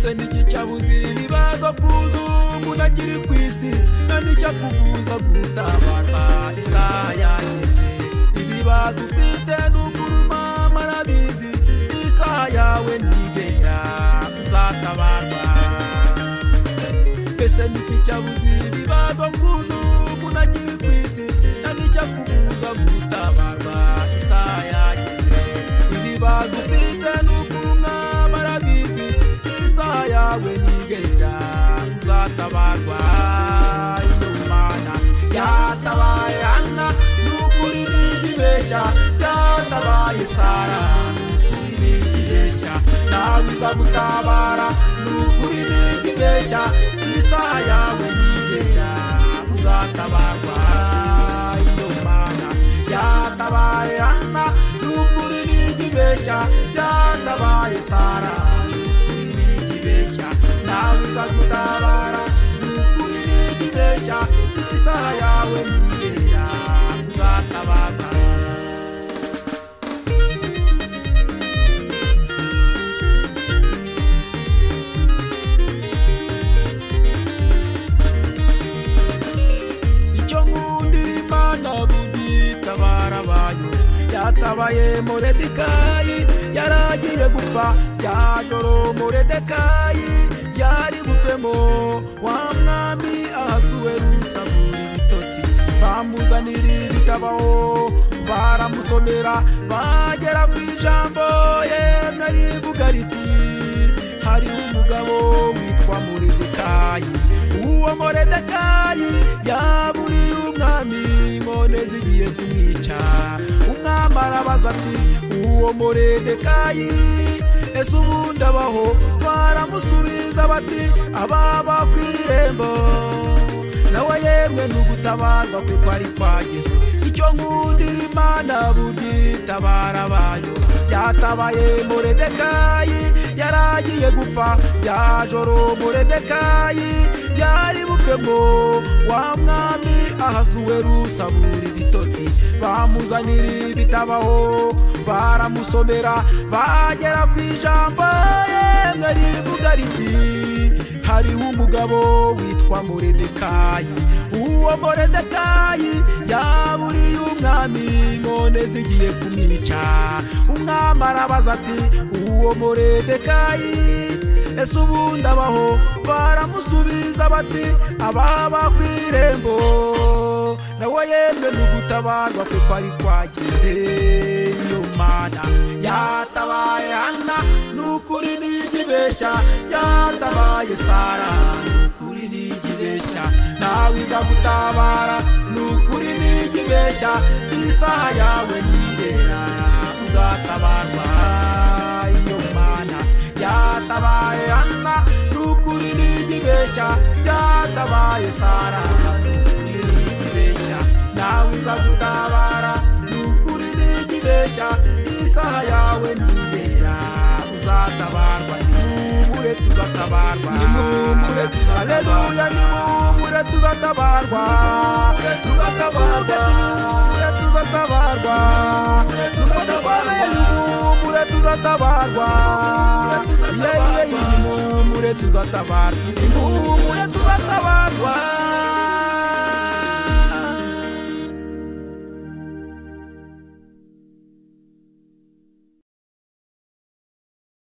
Ese niki cyabuze ibibazo kuza umuntu akiri ku isi, nta n'icyakubuza gutabarwa isaha yageze. Ibibazo ufite n'ukuri mama arabizi, isaha yawe ntigera uzatabarwa. Ese niki cyabuze ibibazo kuza umuntu akiri ku isi, nta n'icyakubuza gutabarwa isaha yageze. Ibibazo ufite n'ukuri mama arabizi, isaha yawe ntigera uzatabarwa. Imana yatabaye Hana n'ukuri ntigibeshya, yatabaye Sara n'ukuri ntigibeshya, nawe iza gutabara n'ukuri ntigibeshya, isaha yawe ntigera uzatabarwa. Imana yatabaye Hana n'ukuri ntigibeshya, yatabaye Sara n'ukuri ntigibeshya, nawe iza gutabara n'ukuri ntigibeshya, isaha yawe ntigera uzatabarwa. Icyo nkundira Imana bugitabara abayo, yatabaye Moridekayi yaragiye gupfa, rya joro Moridekayi yari bupfemo, wa mwami Ahasuwerusi abura ibitotsi, bamuzanira ibitabaho baramusomera, bagera ku ijambo yemwe rivuga riti hariho umugabo witwa Moridekayi, uwo Moridekayi yaburiye umwami inkone zigiye kumwica. Umwami arabaza ati uwo Moridekayi ese ubundi abaho? Baramusubiza bati ababa ku irembo. Nawe yemwe n'ugutabarwa kwe kwari kwageze. Icyo nkundira Imana buryitabara abayo, yatabaye Moridekayi yaragiye gupfa, rya joro Moridekayi yari bupfemo, wa mwami Ahasuwerusi abura ibitotsi, bamuzanira ibitabaho baramusomera, bagera ku ijambo yemwe rivuga riti hariho umugabo witwa Moridekayi, uwo Moridekayi yaburiye umwami inkone zigiye kumwica. Umwami arabaza ati uwo Moridekayi ese ubundi abaho? Baramusubiza bati ababa ku irembo. Nawe yemwe n'ugutabarwa kwe kwari kwageze. Iyo Mana yatabaye Hana n'ukuri ntigibeshya, yatabaye Sara n'ukuri ntigibeshya, nawe iza gutabara n'ukuri ntigibeshya, isaha yawe ntigera uzatabarwa. Iyo Mana yatabaye Hana n'ukuri ntigibeshya, yatabaye Sara n'ukuri ntigibeshya, nawe iza gutabara n'ukuri ntigibeshya, isaha yawe ntigera uzatabarwa. Nimumure tuzatabarwa, nimumure tuzatabarwa, nimumure tuzatabarwa, tuzatabarwa, tuzatabarwa, tuzatabarwa, nimumure tuzatabarwa, nimumure tuzatabarwa, nimumure tuzatabarwa.